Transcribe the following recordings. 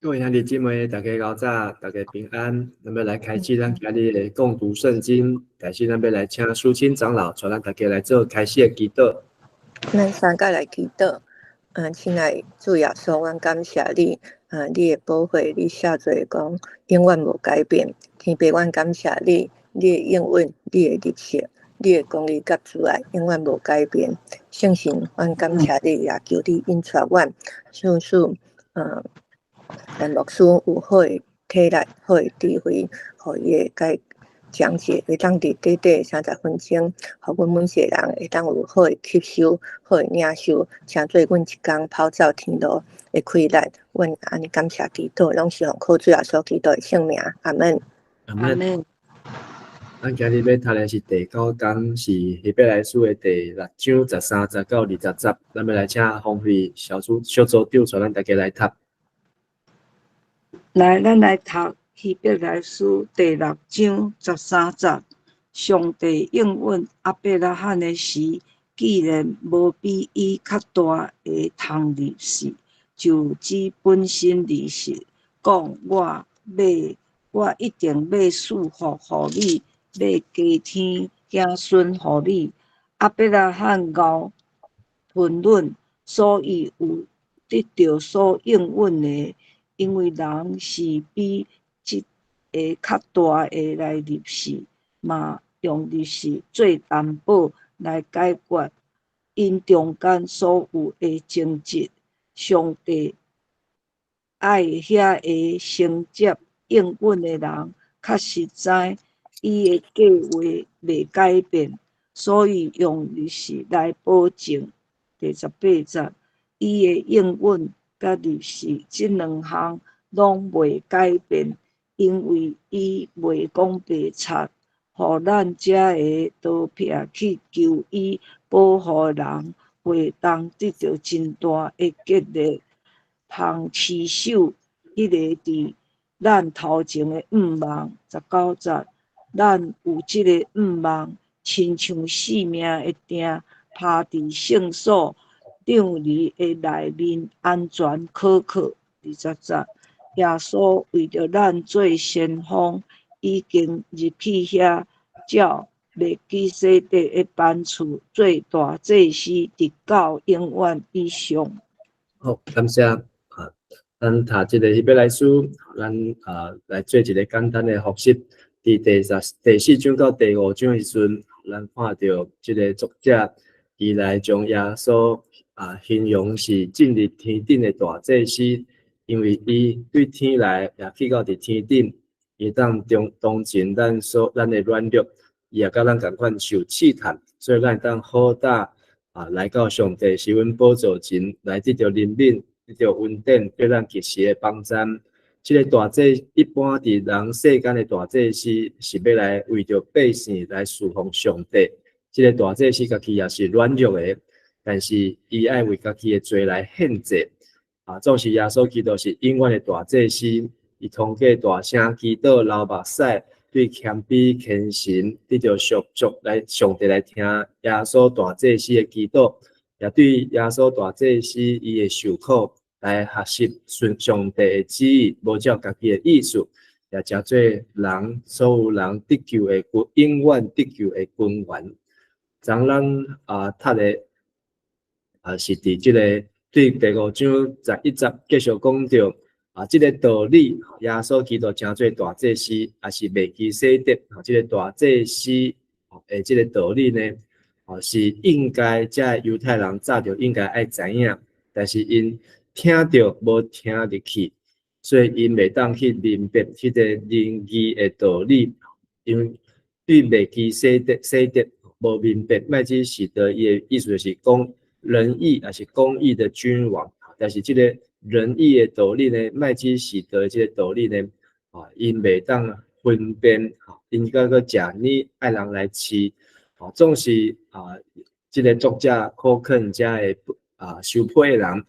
各位兄弟姊妹，大家𠢕早，大家平安。咱欲來開始咱今日的共讀聖經，但是咱欲來請淑清長老帶咱大家來做開始的祈禱。咱三個來祈禱。親愛主耶穌，阮感謝你，你的寶血，你寫做講永遠無改變。天父，阮感謝你，你的應允，你的立誓，你的公義佮慈愛永遠無改變。聖神，阮感謝你，也求你引帶阮，賞賜，咱牧師有好的體力、好的智慧，予伊會解講解，會當佇短短30分鐘，予阮每一個人會當有好的吸收、好的領受，成做阮一工跑走天路的氣力。阮按呢感謝祈禱，攏是奉靠主耶穌基督的聖名。阿門。阿門。咱今日欲讀的是第九講，是希伯來書的第六章13節到20節。咱欲來請方慧小組小組長帶咱大家來讀。來，咱來讀希伯來書第六章十三節。上帝應允亞伯拉罕的時，既然無比伊較大的通立誓，就指本身立誓，講我一定欲賜福予你，欲加添子孫予你。亞伯拉罕𠢕吞忍，所以有得著所應允的。因為人是比這个較大的來立誓，嘛用立誓做擔保來解決𪜶中間所有的爭執。上帝愛遐个承接應允的人，確實知伊的計劃袂改變，所以用立誓來保證。第18節，伊的應允佮立誓這兩項攏袂改變，因為伊袂講白賊，予咱這个逃避去求伊保護的人，會當得著真大的激勵，通持守彼個佇咱頭前的向望。19節，咱有這个向望，親像性命的碇，拋佇聖所帳籬的內面安全可靠。20節，耶穌為著咱做先鋒，已經入去遐，照麥基洗德的班次做大祭司，直到永遠以上。好，感謝啊！咱讀這个希伯來書，咱啊來做一个簡單的複習。佇第四章到第五章的時陣，咱看著這个作者伊來將耶穌啊形容是進入天頂的大祭司，因為伊對天來，也去到佇天頂，伊當中同情咱的軟弱，伊也佮咱仝款受試探，所以咱會當好膽啊來到上帝施恩寶座前來得著憐憫，得著恩典，對咱及時的幫助。這个大祭一般佇人世間的大祭司是欲來為著百姓來侍奉上帝。這个大祭司家己也是軟弱的，但是伊愛為家己的罪來獻祭。啊，總是耶穌基督是永遠的大祭司，伊通過大聲祈禱、流目屎，對謙卑虔誠得著贖罪來上帝來聽耶穌大祭司的祈禱，也對耶穌大祭司伊的受苦來學習順上帝的旨意，無照家己的意思，也成做人所有人得救的根，永遠得救的根源。昨咱啊讀的啊是佇這个對第五章11節繼續講著啊，這个道理，耶穌基督成做大祭司，也是麥基洗德啊，這个大祭司的這个道理呢，哦是應該這猶太人早就應該愛知影，但是𪜶聽著無聽入去，所以𪜶袂當去明白彼个仁義的道理，因為對麥基洗德無明白，麥基洗德伊的意思就是講仁義，抑是公義的君王。但是這个仁義的道理呢，麥基洗德這个道理呢，啊，𪜶袂當分辨，𪜶閣閣食奶愛人來飼，啊，總是啊，這个作者苦勸遮个啊受批的人，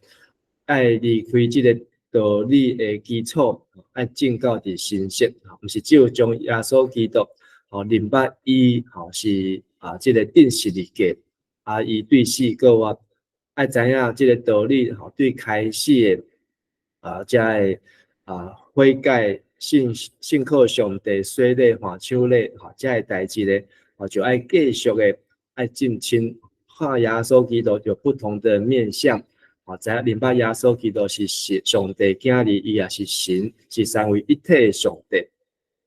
愛離開這个道理的基礎，愛進到佇神學，毋是只有將耶穌基督吼認捌伊吼是啊，這个釘十字架，啊，伊對死過活，愛知影這个道理吼，對開始的啊，遮个悔改、信靠上帝、洗禮、按手禮，吼，這个代誌咧，吼，就愛繼續的愛進深。看耶穌基督有不同的面向，啊，知影明白耶穌基督是上帝囝兒，伊也是神，是三位一體的上帝。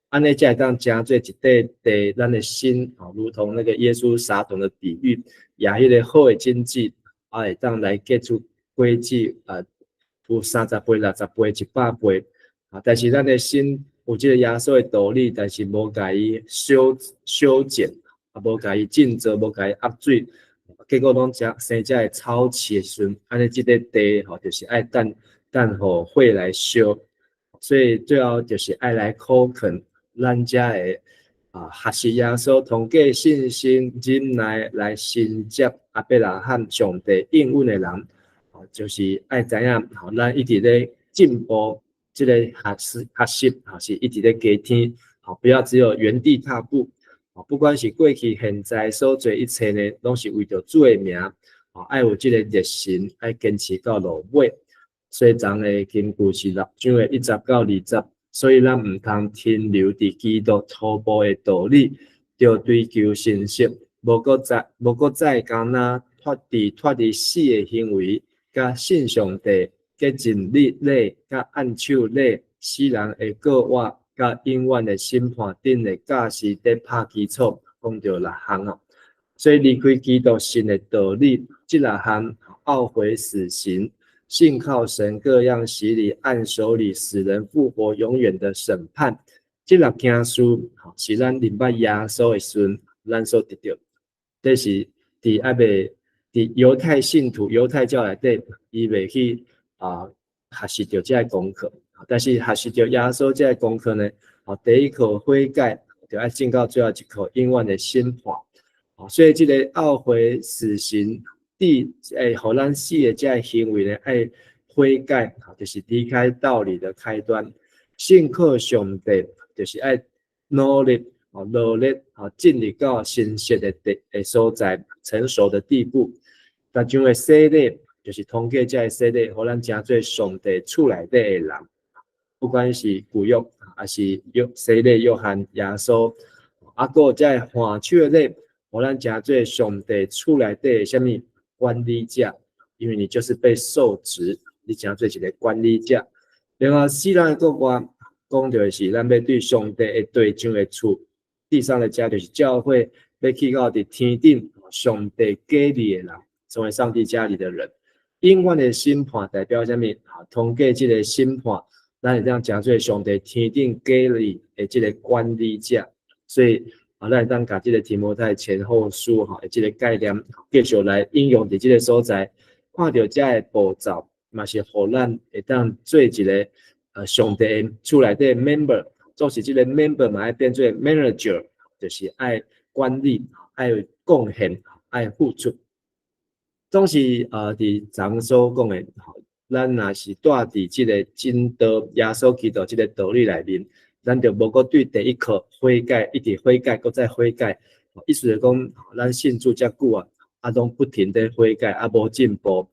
按呢才會當成做一塊地，咱的心，啊，如同那個耶穌撒種的比喻，也彼个好的種子，啊，會當來結出果子，啊，有30倍、60倍、100倍。啊，但是咱的心有這个耶穌的道理，但是無共伊修剪，啊，無共伊浸做，無共伊壓水，結果攏食生這个草刺的時陣，按呢這個地吼，就是愛等予火來燒，所以最後就是愛來苦懇，咱才會學習耶穌通過信心忍耐來承接亞伯拉罕上帝應允的人，就是愛知影，吼，咱一直咧進步，這个學習，是一直咧加添，吼，不要只有原地踏步，不管是過去、現在所做一切呢，攏是為著主的名，愛有這个熱誠，愛堅持到落尾。所以昨的金句是六章的1節到2節，所以咱毋通停留佇基督初步的道理，著追求成熟，無閣再干焦脫離死的行為，佮信上帝潔淨禮佮按手禮，死人的過活，佮永遠的審判頂的教示佇拍基礎，講著六項哦。所以離開基督信的道理，這六項懊悔死刑、信靠神各樣洗禮、按手禮、死人復活、永遠的審判，這六件事，是咱認捌耶穌的時陣，咱所得著。這是佇猶未佇猶太信徒、猶太教內底，伊袂去學習著這个功課。但是學習著耶穌這个功課呢，第一課悔改，就愛進到最後一課永遠的審判。所以這个懊悔死刑，地會予咱死的這个行為呢，愛悔改，就是離開道理的開端。信靠上帝，就是愛努力，努力，進入到成熟的地的所在，成熟的地步。逐種的洗禮，就是通過這个洗禮，予咱成做上帝厝內底的人。不管是舊約，抑是約洗禮約翰耶穌，啊，閣有這个按手的禮，予咱成做上帝厝內底的啥物管理者，因為你就是被受職，你成做一个管理者。另外，死人的復活，講著的是咱欲對上帝的地上的厝，地上的家就是教會，欲去到佇天頂上帝家裡的人，成為上帝家裡的人。永遠的審判代表啥物？通過這个審判，咱會當成做上帝天頂家裡的這个管理者。所以咱會當共這个提摩太前後書吼，這个概念繼續來應用佇這个所在，看著這个步驟，嘛是予咱會當做一个上帝厝內底 member，做是這个 member 嘛愛變做 manager，就是愛管理、愛有貢獻、愛付出。總是佇昨所講的，咱若是蹛佇這个真道耶穌基督這个道理內面，咱就無閣對第一課悔改，一直悔改，閣再悔改。意思就講，咱信主遮久啊，啊，攏不停咧悔改，啊，無進步。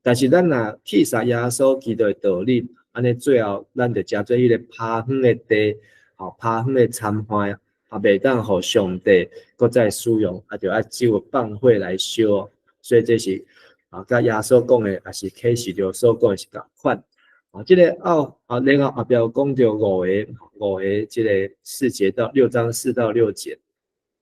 但是咱若去殺耶穌基督的道理，按呢最後咱就成做彼个拍遠的地，吼，拍遠的殘破，啊，袂當予上帝閣再使用，啊，就愛只有放火來燒。所以這是佮耶穌講的，抑是啟示錄所講的是仝款。這个後啊，然後後壁講著五个這个4節到6章4到6節，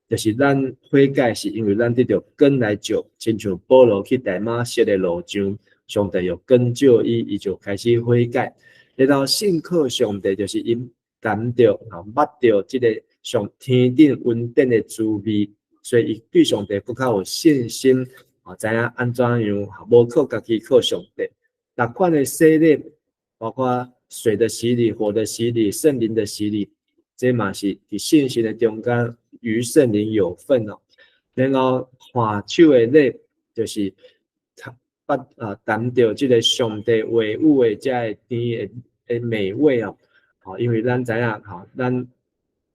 就是咱悔改是因為咱得著根來救，親像保羅去大馬色的路上，上帝用根救伊，伊就開始悔改。然後信靠上帝，就是𪜶感著捌著這个上天頂恩典的滋味，所以伊對上帝閣較有信心，知影按怎樣，無靠家己，靠上帝。六款的洗禮，包括水的洗禮、火的洗禮、聖靈的洗禮，這嘛是佇信心的中間與聖靈有份哦。然後按手的禮，就是捌談著這个上帝話語的這个甜的美味哦。因為咱知影，吼，咱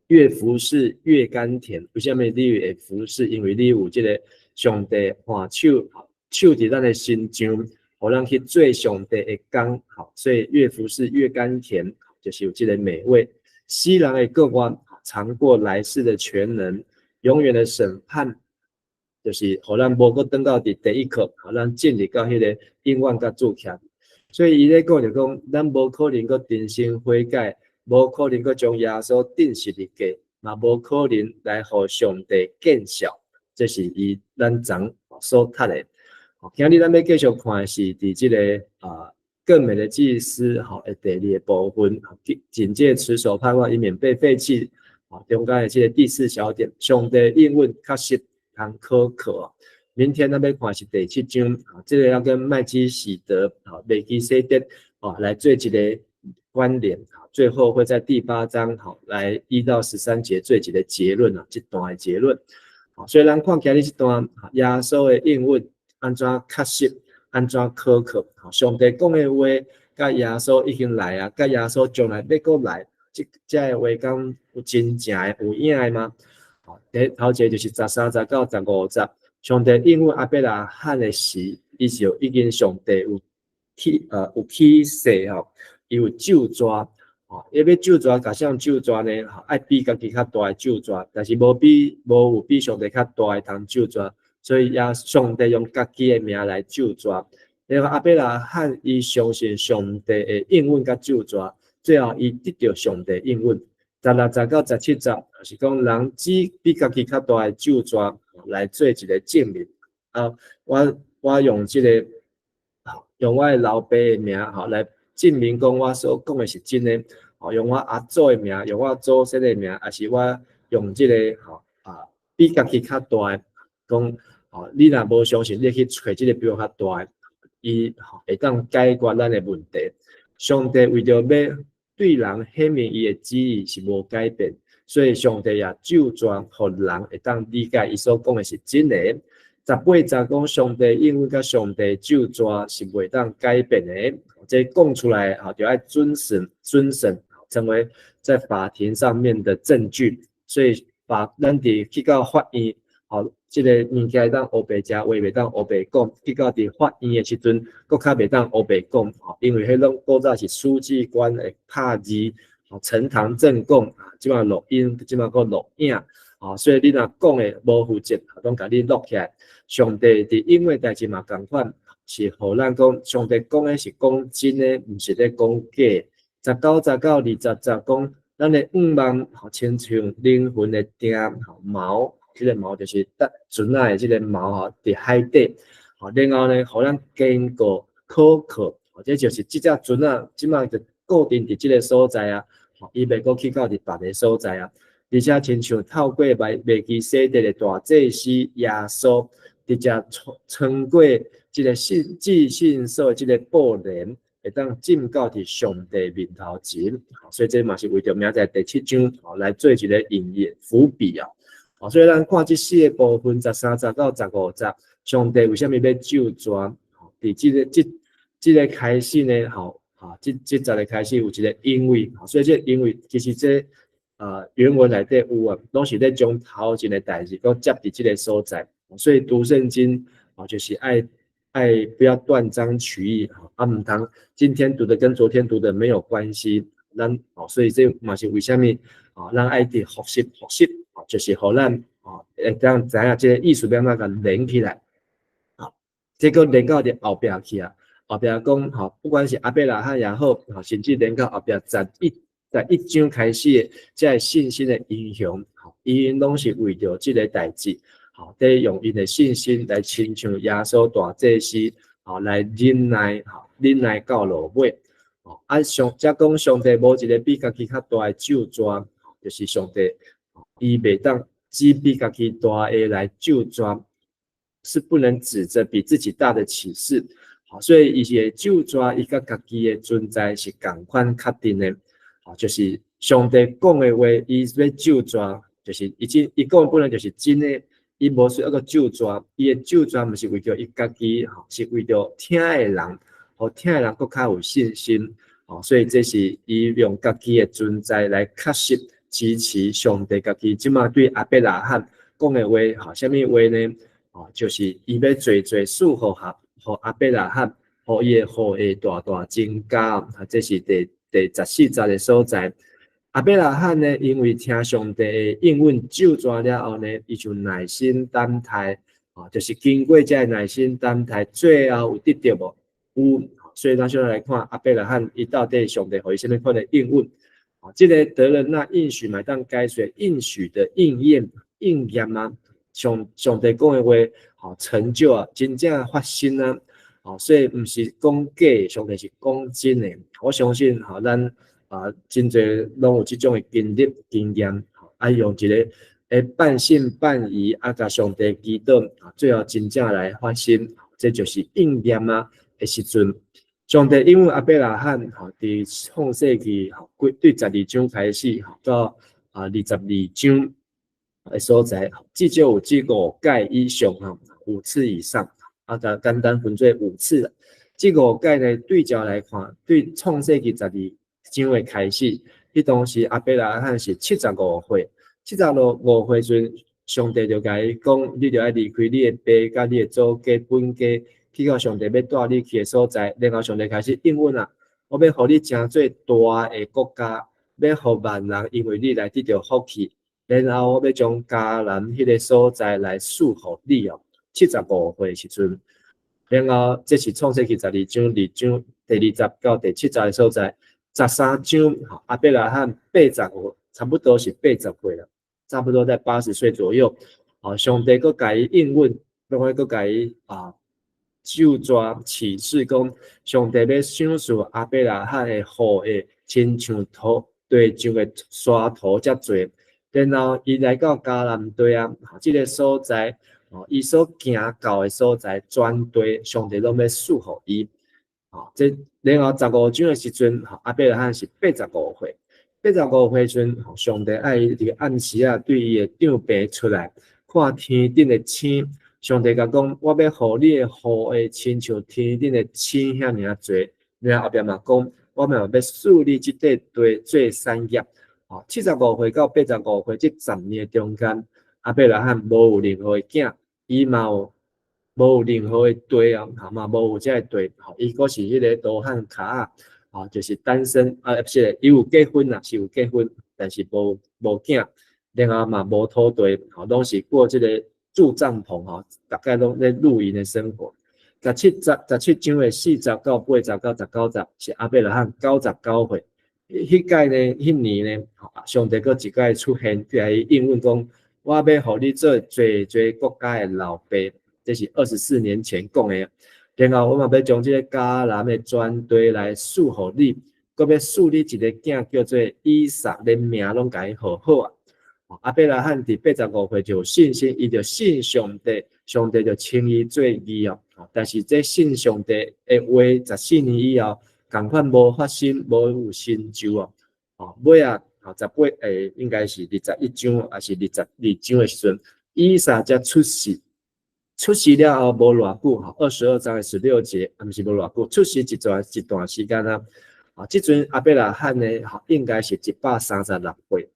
越服侍越甘甜。為啥物你會服侍？因為你有這个上帝按手，手佇咱的身上。予咱去做上帝的工，吼，所以越服侍越甘甜，就是有這个美味。死人的國外，嘗過來世的權能，永遠的審判，就是予咱無閣轉到佇第一課，予咱進入到彼个永遠佮主徛。所以伊咧講就講，咱無可能閣重新悔改，無可能閣將耶穌釘十字架，嘛無可能來予上帝見笑。這是伊咱昨所讀的。今日咱欲繼續看的是佇這个更美的祭司吼的第二个部分，警戒持守盼望，以免被廢棄。中間的這个第四小點，上帝應允確實通可靠。明天咱欲看是第七章，這个要跟麥基洗德、麥基洗德來做一个關聯。最後會在第八章來1到13節做一个結論啊，這段的結論。所以咱看今日這段耶穌的應允按怎確實，按怎可靠。上帝講的話，佮耶穌已經來啊，佮耶穌將來欲閣來，這个話敢有真正的有影的嗎？第頭一个就是13節到15節，上帝應允亞伯拉罕的時，伊就已經上帝有起誓吼，伊有咒詛，伊欲咒詛，共啥咒詛呢？愛比家己較大的咒詛，但是無有比上帝較大的通咒詛，所以也上帝用家己的名來咒詛。然後亞伯拉罕伊相信上帝的應允佮咒詛，最後伊得著上帝應允。16節到17節，是講人指比家己較大的咒詛來做一个證明。啊，我用這个，用我的老爸的名吼來證明講我所講的是真的。用我阿祖的名，用我祖先的名，抑是我用這个吼比家己較大的講，你若無相信，你去揣這个比我較大的，伊會當解決咱的問題。上帝為著欲對人顯明伊的旨意是無改變，所以上帝也咒詛，予人會當理解伊所講的是真的。18節講上帝應允佮上帝咒詛是袂當改變的，這講出來吼就愛準審準審，成為在法庭上面的證據。所以法咱佇去到法院，吼，這个物件會當烏白食，話袂當烏白講。去到佇法院的時陣，閣較袂當烏白講，吼，因為彼攏古早是書記官會拍字，吼，呈堂證供，這擺錄音，這擺閣錄影，吼，所以你若講的無負責，攏共你錄起來。上帝佇應允代誌嘛仝款，是予咱講，上帝講的是講真的，毋是咧講假。19節到20節講，咱的願望，吼，親像靈魂的碇，吼，錨，這个錨就是搭船仔的這个錨吼，佇海底，吼，然後呢，予咱堅固可靠，這就是這隻船仔，這擺就固定佇這个所在啊，伊袂閣去到佇別个所在啊。而且親像透過麥基洗德的大祭司耶穌，直接穿過這个至聖所這个布簾，會當進到佇上帝面頭前。所以這嘛是為著明仔載第七章來做一个引言伏筆啊。所以咱看這四个部分，13節到15節，上帝為啥物欲咒詛？佇這个開始呢，吼，這節的開始有一个因為，所以這個因為其實這原文內底有啊，攏是咧將頭前的代誌閣接佇這个所在，所以讀聖經就是愛不要斷章取義，啊，毋通今天讀的跟昨天讀的沒有關係，咱所以這嘛是為啥物咱愛佇複習複習，就是予咱會當知影這个意思欲按怎共連起來，這個連到佇後壁去啊，後壁講吼，不管是亞伯拉罕也好，甚至連到後壁11章開始的這个信心的英雄，伊𪜶攏是為著這个代誌，佇用𪜶的信心來親像耶穌大祭司，來忍耐，忍耐到落尾，啊上才講上帝無一个比家己較大的咒詛，就是上帝伊袂當指比家己大的來咒詛，是不能指著比自己大的起誓，所以伊是會咒詛伊佮家己的存在是仝款確定的。就是上帝講的話，伊欲咒詛，就是已經伊講本來就是真的，伊無需要閣咒詛，伊的咒詛毋是為著伊家己，是為著聽的人，予聽的人閣較有信心，所以這是伊用家己的存在來確實支持上帝家己。這擺對亞伯拉罕講的話，啥物話呢？就是伊欲濟濟賜福予亞伯拉罕，予伊的後裔大大增加。啊，這是第14節的所在。亞伯拉罕呢，因為聽上帝的應允咒詛了後呢，伊就耐心等待，啊，就是經過這个耐心等待，最後有得著無？有，所以咱小來看亞伯拉罕，伊到底上帝予伊啥物款的應允？啊，這个得了那應許嘛會當解說應許的應驗應驗啊，上帝講的話，吼成就啊，真正發生啊，吼，所以毋是講假，上帝是講真的。我相信，吼，咱啊，真濟攏有這種的經歷經驗，啊，用一个半信半疑，啊，共上帝祈禱，啊，最後真正來發生，這就是應驗啊的時陣。上帝應允亞伯拉罕，吼，佇創世記吼，對12章開始，吼，到啊22章的所在，至少有這五擺以上，吼，五次以上，啊，共簡單分做五次。這五擺呢，對照來看，對創世記十二章的開始，彼當時亞伯拉罕是七十五歲，七十五歲時，上帝就共伊講，你著愛離開你的爸佮你的祖家本家，去到上帝欲帶你去的所在。然後上帝開始應允啊，我欲予你成做大的國家，欲予萬人因為你來得著福氣。然後我欲將迦南彼个所在來賜予你哦。七十五歲時陣，然後這是創世記十二章二章第20到第7節的所在。13章，亞伯拉罕八十五，差不多是80歲了，差不多在80歲左右。啊，上帝閣共伊應允，閣閣共伊啊咒詛啟示講，上帝欲賞賜亞伯拉罕的後裔，親像土地上的沙土遮濟。然後伊來到迦南地啊，這个所在，哦，伊所行到的所在，全地上帝攏欲賜予伊。哦，這然後15章的時陣，亞伯拉罕是八十五歲，八十五歲時陣，上帝愛伊佇暗時啊，對伊的帳棚出來，看天頂的星，上帝共講，我欲予你的後裔親像天頂的星遐爾濟。然後後壁嘛講，我嘛欲賜你這塊地做產業。哦，75歲到85歲這10年的中間，亞伯拉罕無有任何的囝，伊嘛有無有任何的地哦，吼嘛無有這个地，吼，伊閣是彼个羅漢跤仔，吼，就是單身，啊，毋是，伊有結婚啦，是有結婚，但是無囝，然後嘛無土地，吼，攏是過這个住帳篷，吼，逐擺攏咧露營的生活。17節17章的40到80到19節是亞伯拉罕99歲，彼擺呢，彼年呢，上帝閣一擺出現，共伊應允講，我欲予你做濟濟國家的老爸。這是24年前講的，然後我嘛欲將這个迦南的全地來賜予你，閣欲賜你一个囝叫做以撒，連名攏共伊號好啊。亞伯拉罕佇85歲就有信心，伊就信上帝，上帝就稱伊做義哦。但是這信上帝的話，14年以後，仝款無發生，無有成就哦。哦，尾仔，18，應該是21章，抑是22章的時陣，以撒才出世。出世了後無偌久，吼，22章的16節，啊，毋是無偌久，出世一段時間啊。啊，這陣亞伯拉罕呢，吼，應該是136歲，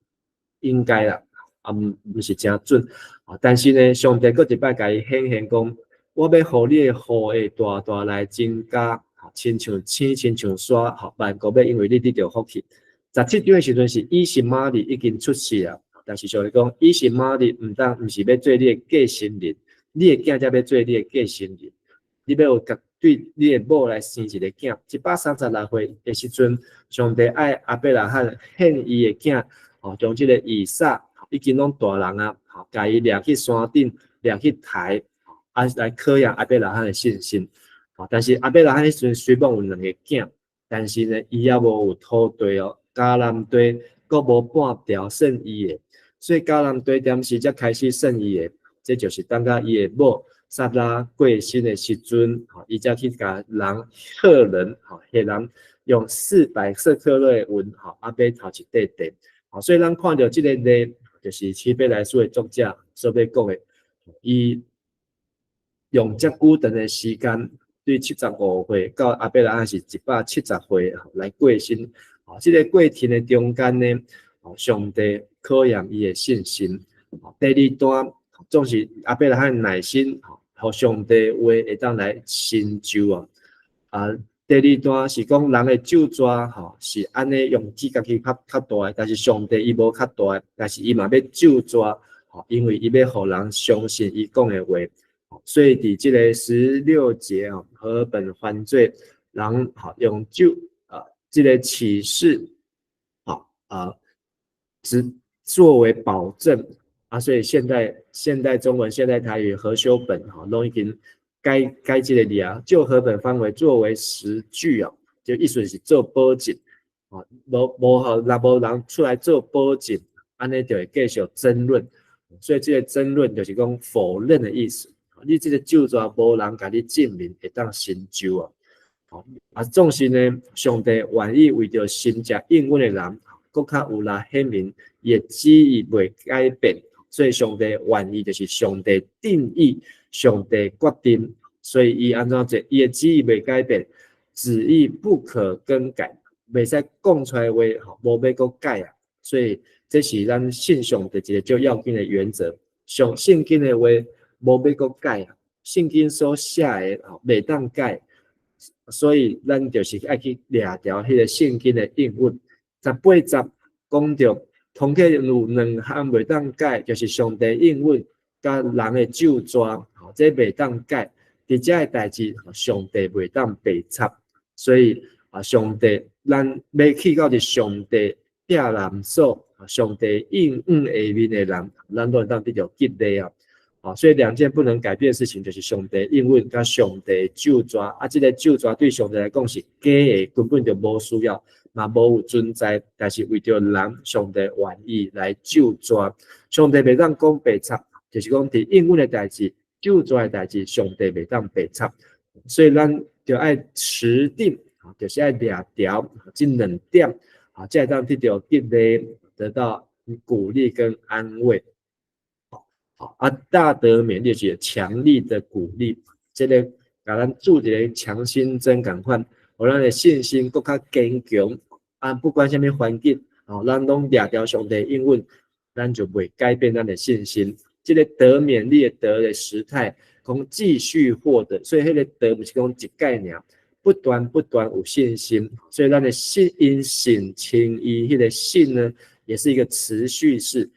應該啦，啊，毋是誠準。啊，但是呢，上帝閣一擺共伊顯現講，我欲予你的後裔大大來增加，親像星，親像沙，吼，萬國欲因為你得著福氣。17章的時陣是以實瑪利已經出世啊，但是上帝講，以實瑪利毋當毋是欲做你的繼承人。你的囝才欲做你的繼承人，你欲有共對你的某來生一个囝。136歲的時陣，上帝愛亞伯拉罕獻伊的囝，吼，將這个以撒已經攏大人啊，吼，共伊掠去山頂，掠去刣，啊來考驗亞伯拉罕的信心。吼，但是亞伯拉罕彼時陣雖罔有兩个囝，但是呢，伊猶無有土地哦，迦南地閣無半條算伊的，所以迦南地踮時才開始算伊的。這就是等甲伊的某撒拉過身的時陣，吼，伊才去共人赫人，吼，彼人用400舍客勒的銀，吼，啊買頭一塊地，吼，所以咱看著這个例，就是希伯來書的作者所欲講的，伊用遮久長的時間，對75歲到亞伯拉罕是170歲來過身，吼，這个過程的中間呢，上帝考驗伊的信心。第二段總是亞伯拉罕耐心，予上帝話會當來成就啊。啊，第二段是講人的咒詛吼，是按呢用自家己較較大的，但是上帝伊無較大的，但是伊嘛欲咒詛，吼，因為伊欲予人相信伊講的話。所以佇這个16節哦，和合本犯罪，人吼用咒啊，這个啟示，吼啊，只作為保證啊，所以現代中文、現代台語和修本吼，攏已經改改這个字啊，舊和本翻為作為實據哦，就意思是做保證，哦，無無吼，若無人出來做保證，按呢就會繼續爭論，所以這个爭論就是講否認的意思。你這个咒詛無人共你證明會當成就啊！啊，總是呢，上帝願意為著心食應允的人，閣較有力顯明伊的旨意袂改變，所以上帝願意就是上帝定意，上帝決定，所以伊按怎做，伊的旨意袂改變，旨意不可更改，袂使講出來話吼，無欲閣改啊！所以這是咱信上帝一个最要緊的原則，上聖經的話無欲閣改啊！聖經所寫的吼，袂當改，所以咱就是愛去掠牢彼个聖經的應允。18節講著，通過有兩項袂當改，就是上帝應允佮人的咒詛，吼，這袂當改。佇這个代誌，上帝袂當白插，所以啊，上帝咱欲去到佇上帝避難所，上帝應允下面的人，咱攏會當得著激勵啊！啊，所以兩件不能改變的事情，就是上帝應允佮上帝咒詛。啊，這个咒詛對上帝來講是假的，根本就無需要，嘛無有存在。但是為著人，上帝願意來咒詛。上帝袂當講白插，就是講佇應允的代誌、咒詛的代誌，上帝袂當白插。所以咱就愛持定，就是愛掠牢這兩點，啊，才會當得著激勵，得到鼓勵跟安慰。啊，大得勉勵就是強力的鼓勵，這个共咱注一个強心針仝款，予咱的信心閣較堅強。啊，不管啥物環境，哦，咱攏掠牢上帝應允，咱就袂改變咱的信心。這个得勉勵的得的時態，講繼續獲得，所以彼个得毋是講一擺爾，不斷不斷有信心。所以咱的信因信稱義，彼个信呢，也是一個持續式。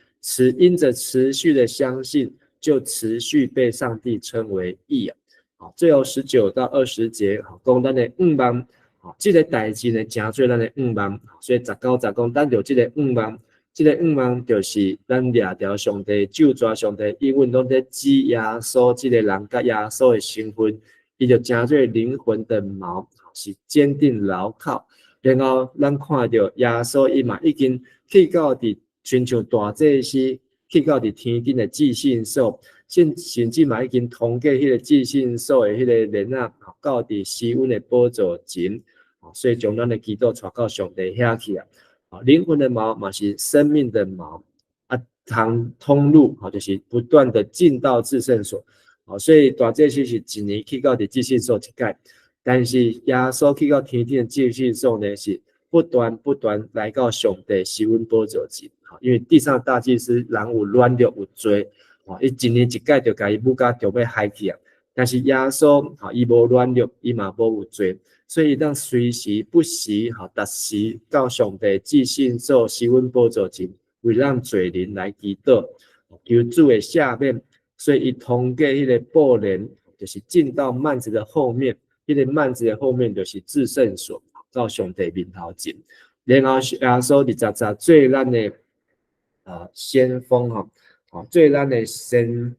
因著持續的相信，就持續被上帝稱為義啊！好，最後19到20節，講咱的向望，好，這个代誌呢，成做咱的向望，所以19節講咱著這个向望，這个向望就是咱掠牢上帝咒詛上帝應允攏咧指耶穌這个人佮耶穌的身份，伊就成做靈魂的錨，是堅定牢靠。然後咱看著耶穌伊嘛已經去到佇親像大祭司去到佇天頂的至聖所，甚至嘛已經通過彼个至聖所的彼个簾仔，到佇施恩的寶座前，所以將咱的祈禱帶到上帝遐去啊！靈魂的錨嘛是生命的錨，啊，通通路，就是不斷的進到至聖所，所以大祭司是一年去到佇至聖所一擺，但是耶穌去到天頂的至聖所呢，是不斷不斷來到上帝施恩寶座前。因為地上大祭司人有軟弱有罪，吼，伊一年一擺就共伊母甲就欲害去啊。但是耶穌，吼，伊無軟弱，伊嘛無有罪，所以伊當隨時不時，吼，逐時到上帝至聖所施恩寶座前，為咱罪人來祈禱，求主的赦免。所以伊通過彼个布簾，就是進到幔子的後面，彼个幔子的後面就是至聖所，到上帝面頭前。然後耶穌20節做咱的先鋒吼，吼，做咱的先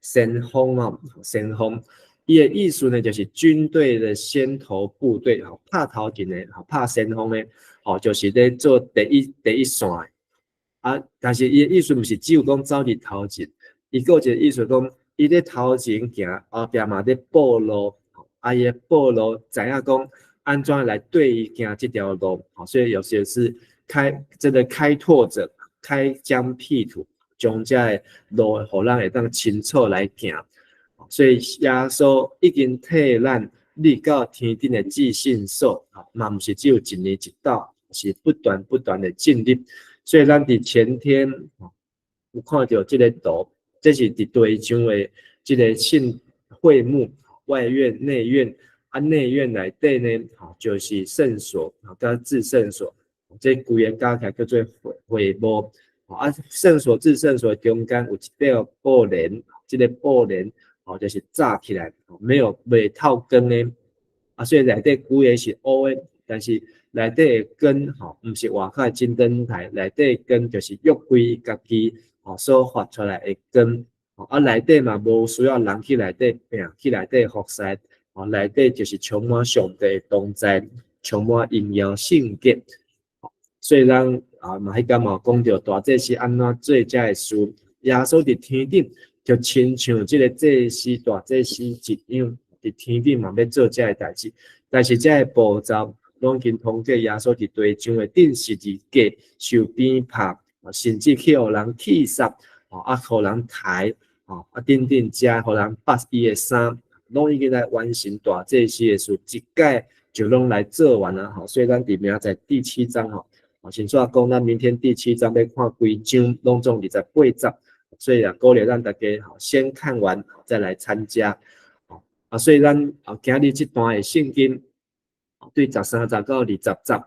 鋒吼，先鋒，伊的意思呢，就是軍隊的先頭部隊，吼，拍頭前的，吼，拍先鋒的，吼，就是咧做第一線的。啊，但是伊的意思毋是只有講走佇頭前，伊閣有一個意思講，伊咧頭前行，後壁嘛咧佈路，啊，伊的佈路知影講按怎來對伊行這條路，吼，所以有時是這个開拓者，開疆闢土，將這个路予咱會當清楚來行。所以耶穌已經替咱立到天頂的至聖所，嘛毋是只有一年一度，是不斷不斷的進入。所以咱佇前天有看著這个圖，這是佇地上的這个聖會幕。外院、內院，啊，內院內底呢，吼，就是聖所，佮至聖所，這規个加起來叫做會幕。啊，聖所、至聖所中間有一塊布簾，這个布簾，吼，就是罩起來，沒有袂透光的。啊，所以內底規个是烏的，但是內底的光，吼，毋是外口的金燈台，內底的光就是約櫃家己，吼，所發出來的光。啊，內底嘛無需要人去內底拼，去內底服侍，吼，內底就是充滿上帝的同在，充滿榮耀聖潔。所以咱啊嘛，彼工嘛講著大祭司按怎做這个事，耶穌佇天頂就親像這个祭司大祭司一樣，佇天頂嘛欲做這个代誌，但是這个步驟攏已經通過耶穌佇地上的釘十字架受鞭拍，甚至去予人戲殺，啊，予人刣，啊，等等遮，予人剝伊的衫，攏已經來完成大祭司的事，一擺就攏來做完啊！吼，所以咱佇明仔載第七章吼。先煞講，咱明天第七章欲看規章，攏總28節，所以啊，鼓勵咱大家先看完再來參加。啊，所以咱啊今日這段的聖經，對13節到20節，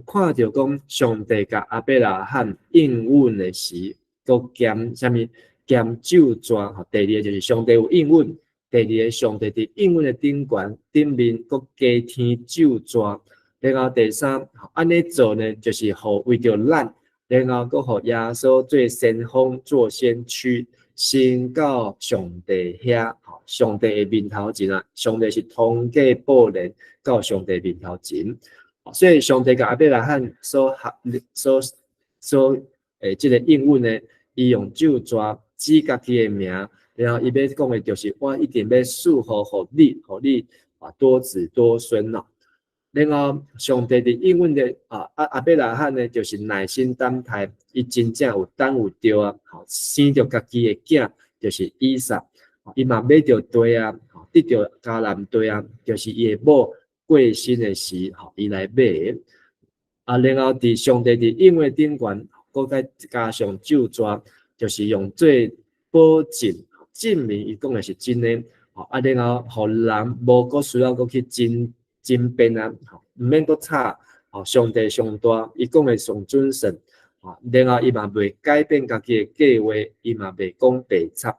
看著講上帝共亞伯拉罕應允的時，閣兼啥物？兼咒詛。吼，第二个就是上帝有應允，第二个上帝佇應允的頂懸頂面，閣加添咒詛。然後第三，按呢做呢，就是予為著咱，然後閣予耶穌做先鋒、做先驅，先到上帝遐，吼，上帝的面頭前啊，上帝是通過布簾到上帝面頭前，所以上帝共亞伯拉罕所合、所所欸，這个應允呢，伊用咒詛指家己的名，然後伊欲講的就是，我一定欲賜福予你，予你啊多子多孫咯。然後上帝佇應允的啊，亞伯拉罕呢，就是耐心等待，伊真正有等有著啊，吼，生著家己的囝，就是以撒，伊嘛買著地啊，得著迦南地啊，就是伊的某過身的時，吼，伊來買的。啊，然後佇上帝佇應允頂懸，閣再加上咒詛，就是用做保證證明伊講的是真的，吼，啊，然後予人無閣需要閣去爭辯啊，毋免閣吵，吼，上帝上大，伊講的上準算，吼，然後伊嘛袂改變家己的計劃，伊嘛袂講白賊，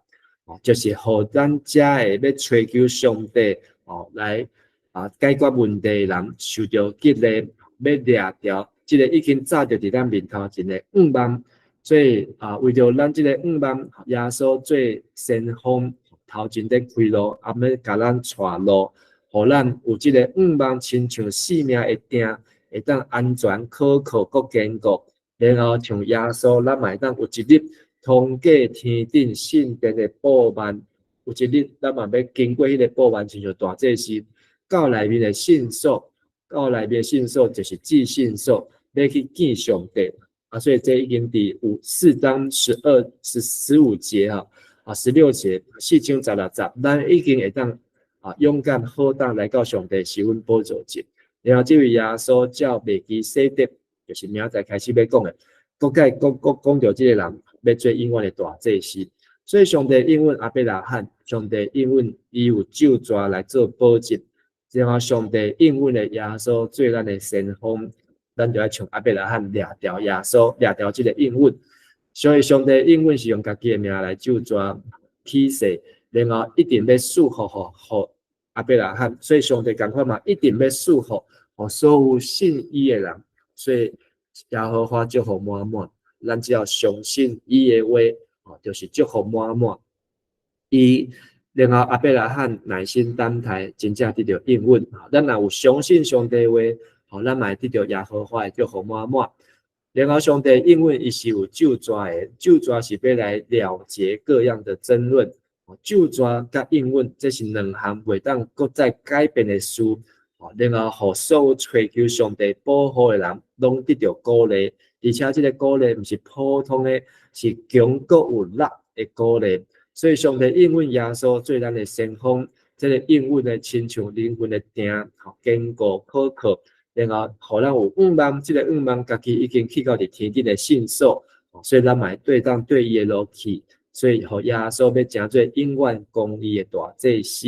吼，就是予咱遮个欲揣求上帝，吼，來啊解決問題的人受著激勵，欲掠牢這个已經罩著佇咱面頭前的向望，所以啊，為著咱這个向望，耶穌做先鋒，頭前咧開路，啊，欲共咱帶路。予咱有這个向望，親像性命的碇，會當安全可靠、閣堅固。然後像耶穌，咱嘛會當有一日通過天頂聖殿的布幔，有一日咱嘛欲經過彼个布幔，親像大祭司教內面的聖所，教內面的聖所就是至聖所，欲去見上帝。啊，所以這已經佇有4章12、15節哈，啊16節，4章16節，咱已經會當啊，勇敢好膽來到上帝施恩寶座前。然後這位耶穌照麥基洗德，就是明仔載開始欲講的，閣蓋閣閣講著這个人欲做永遠的大祭司。所以上帝應允亞伯拉罕，上帝應允伊有咒詛來做保證。然後上帝應允的耶穌做咱的先鋒，咱就愛像亞伯拉罕掠牢耶穌，掠牢這个應允。所以上帝應允是用家己的名來咒詛起誓。然後一定欲賜福予亞伯拉罕，所以上帝仝款嘛，一定欲賜福予所有信伊的人。所以耶和華祝福滿滿，咱只要相信伊的話，哦，就是祝福滿滿。伊然後亞伯拉罕耐心等待，真正得著應允。咱若有相信上帝話，吼，咱嘛會得著耶和華的祝福滿滿。然後上帝應允伊是有咒詛的，咒詛是欲來了結各樣的爭論。咒詛佮應允，這是兩項袂當閣再改變的事。然後予所有揣求上帝保護的人，攏得著鼓勵，而且這个鼓勵毋是普通的，是強閣有力的鼓勵。所以上帝應允耶穌做咱的先鋒，這个應允的親像靈魂的碇，吼，堅固可靠，然後予咱有向望，這个向望家己已經去到佇天頂的聖所，所以咱嘛會對當對伊的路去。所以，予耶穌欲成做永遠公義的大祭司，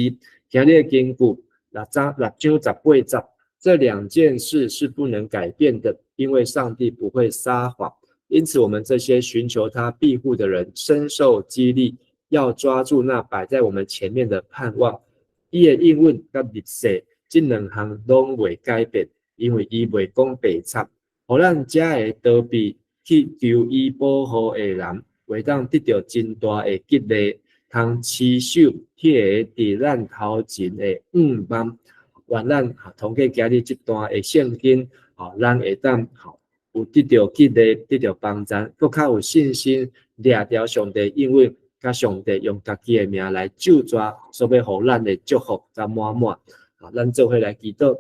今日經句六章六章十八節，這兩件事是不能改變的，因為上帝不會撒謊。因此，我們這些尋求他庇護的人，深受激勵，要抓住那擺在我們前面的盼望。伊的應允佮立誓，這兩項攏袂改變，因為伊袂講白賊。予咱這个逃避去求伊保護的人，會當得著真大的激勵，通持守彼个佇咱頭前的向望。願咱通過今日這段的聖經，咱會當有得著激勵，得著幫助，閣較有信心，掠牢上帝應允，佮上帝用家己的名來咒詛，所欲予咱的祝福佮滿滿。咱做伙來祈禱。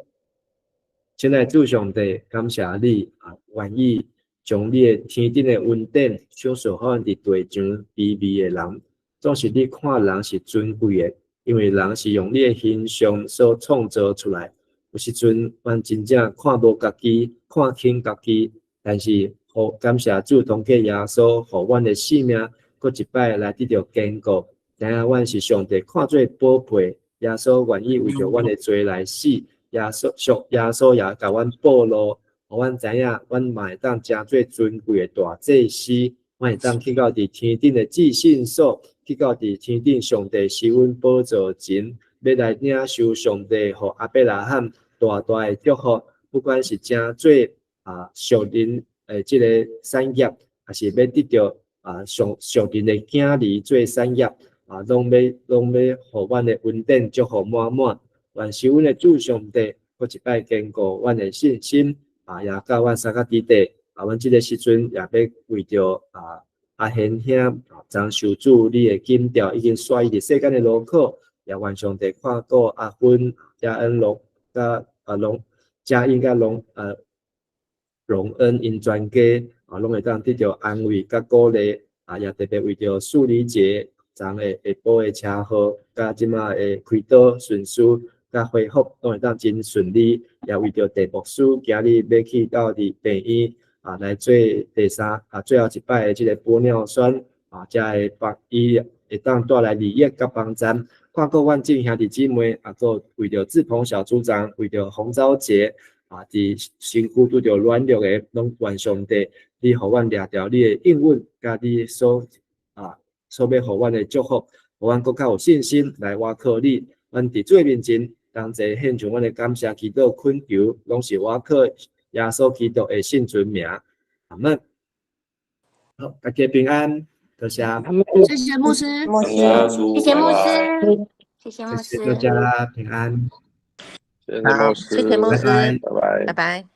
親愛主上帝，感謝你啊，願意將你的天頂的恩典賞賜予阮佇地上卑微的人。總是你看人是尊貴的，因為人是用你的形象所創造出來。有時陣，阮真正看無家己，看輕家己，但是，予感謝主通過耶穌，予阮的性命，閣一擺來得著堅固。知影阮是上帝看做寶貝，耶穌願意為著阮的罪來死。耶穌上耶穌也共阮鋪路，予阮知影，阮嘛會當成做尊貴的大祭司，阮會當去到佇天頂的至聖所，去到佇天頂上帝施恩寶座前，欲來領受上帝予亞伯拉罕大大的祝福，不管是成做屬靈的這个產業，抑是欲得著上屬靈的囝兒做產業，攏欲予阮的恩典祝福滿滿。願是阮的主上帝，閣一擺堅固阮的信心，也教阮三甲弟弟，阮這个時陣也欲為著阿賢兄，張受主你的金調已經煞伊佇世間的勞苦，也願上帝看顧阿芬、嘉恩、龍佮龍嘉英佮龍榮恩𪜶全家，攏會當得著安慰佮鼓勵，也特別為著樹理節昨下下晡的車禍，佮這馬的開刀順序佮恢復，攏會當真順利，也為著鄭牧師今日欲去到佇病院來做第三最後一擺的這个玻尿酸，才會幫伊會當帶來利益佮幫助。看顧阮眾兄弟姊妹，閣為著志鵬小組長，為著洪昭傑，佇身軀拄著軟弱的，攏願上帝，你予阮掠牢你的應允，佮你所欲予阮的祝福，予阮閣較有信心來倚靠你。阮佇主的面前，同齊獻上阮的感謝、祈禱、懇求，攏是倚靠耶穌基督的聖尊名。阿門。好，大家平安，多謝。謝謝牧師，牧師，謝謝牧師，謝謝牧師，大家平安。謝謝牧師，謝謝牧師，拜拜，拜拜。